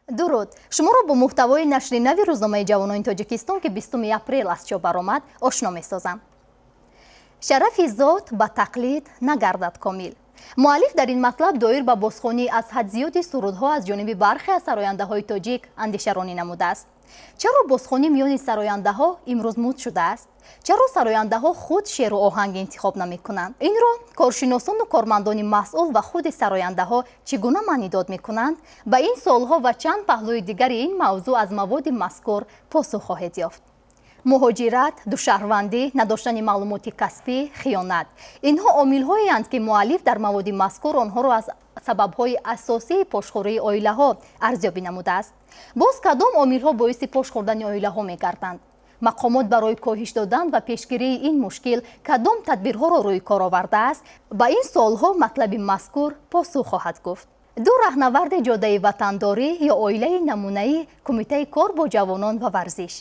Дуруд! Шуморо бо муҳтавои нашри нави рӯзномаи «Ҷавонони Тоҷикистон», ки 20 апрел аз чоп баромад, ошно месозам. Шарафи зот ба тақлид нагардад комил. Муаллиф дар ин матлаб доир ба бозхонӣ аз ҳад зиёди сурудҳо аз ҷониби бархе аз сарояндаҳои тоҷик андешаронӣ намудааст. Чаро бозхонӣ миёни сарояндаҳо имрӯз муд шудааст? Чаро сарояндаҳо худ шеъру оҳанг интихоб намекунанд? Инро коршиносону кормандони масъул ва худи сарояндаҳо чӣ гуна маънидод мекунанд? Ба ин суолҳо ва чанд паҳлӯи дигари ин мавзӯъ аз маводи мазкур посух хоҳед ёфт. Муҳоҷират, душаҳрвандӣ, надоштани маълумоти касбӣ, хиёнат — инҳо омилҳоеанд, ки муаллиф дар маводи мазкур онҳоро аз сабабҳои асосии пошхӯрии оилаҳо арзёбӣ намудааст. Боз кадом омилҳо боиси пош хӯрдани оилаҳо мегарданд? Мақомот барои коҳиш додан ва пешгирии ин мушкил кадом тадбирҳоро рӯи кор овардааст? Ба ин суолҳо матлаби мазкур посух хоҳад гуфт. Ду раҳнаварди ҷодаи ватандорӣ ё оилаи намунаӣ, кумитаи кор бо ҷавонон ва варзиш.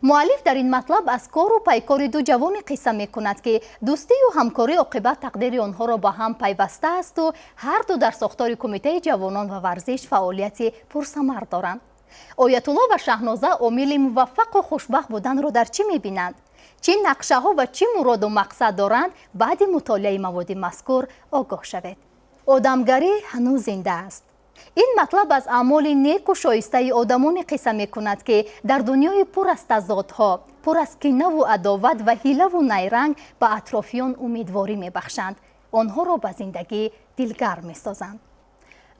Муаллиф дар ин матлаб аз кору пайкори ду ҷавоне қисса мекунад, ки дӯстию ҳамкорӣ оқибат тақдири онҳоро ба ҳам пайвастаасту ҳарду дар сохтори кумитаи ҷавонон ва варзиш фаъолияти пурсамар доранд. Оятулло ва Шаҳноза омили муваффақу хушбахт буданро дар чӣ мебинанд? Чӣ нақшаҳо ва чӣ муроду мақсад доранд? Баъди мутолиаи маводи мазкур огоҳ шавед. Одамгарӣ ҳанӯз зинда аст. Ин матлаб аз аъмоли неку шоистаи одамоне қисса мекунад, ки дар дунёи пур аз тазодҳо, пур аз кинаву адоват ва ҳилаву найранг ба атрофиён умедворӣ мебахшанд, онҳоро ба зиндагӣ дилгарм месозанд.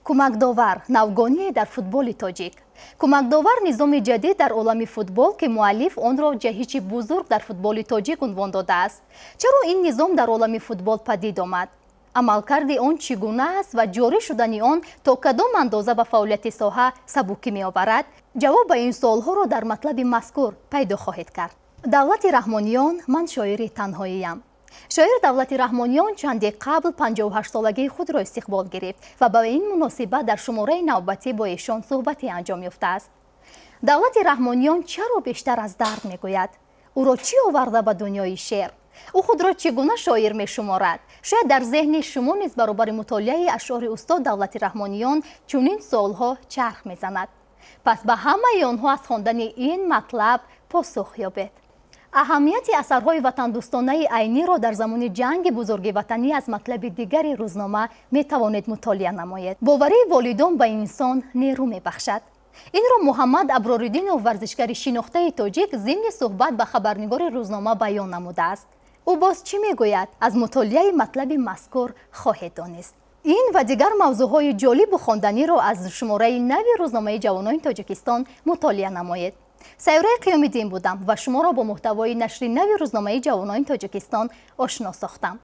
Кӯмакдовар — навгоние дар футболи тоҷик. Кӯмакдовар — низоми ҷадид дар олами футбол, ки муаллиф онро ҷаҳиши бузург дар футболи тоҷик унвон додааст. Чаро ин низом дар олами футбол падид омад? Амалкарди он чӣ гуна аст ва ҷорӣ шудани он то кадом андоза ба фаъолияти соҳа сабукӣ меоварад? Ҷавоб ба ин суолҳоро дар матлаби мазкур пайдо хоҳед кард. Давлати Раҳмониён: «Ман шоири танҳоиям». Шоир Давлати Раҳмониён чанде қабл 58-солагии худро истиқбол гирифт ва ба ин муносибат дар шумораи навбатӣ бо эшон суҳбате анҷом ёфтааст. Давлати Раҳмониён чаро бештар аз дард мегӯяд? Ӯро чӣ оварда ба дунёи шеър? Ӯ худро чӣ гуна шоир мешуморад? Шояд дар зеҳни шумо низ баробари мутолиаи ашъори устод Давлати Раҳмониён чунин суолҳо чарх мезанад. Пас ба ҳамаи онҳо аз хондани ин матлаб посух ёбед. Аҳамияти асарҳои ватандӯстонаи Айниро дар замони Ҷанги Бузурги Ватанӣ аз матлаби дигари рӯзнома метавонед мутолиа намоед. Боварии волидон ба инсон нерӯ мебахшад. Инро Муҳаммад Аброриддинов, варзишгари шинохтаи тоҷик, зимни суҳбат ба хабарнигори рӯзнома баён намудааст. Ӯ боз чӣ мегӯяд, аз мутолиаи матлаби мазкур хоҳед донист. Ин ва дигар мавзӯъҳои ҷолибу хонданиро аз шумораи нави рӯзномаи «Ҷавонони Тоҷикистон» мутолиа намоед. Сайёраи Қиёмиддин будам ва шуморо бо муҳтавои нашри нави рӯзномаи «Ҷавонони Тоҷикистон» ошно сохтам.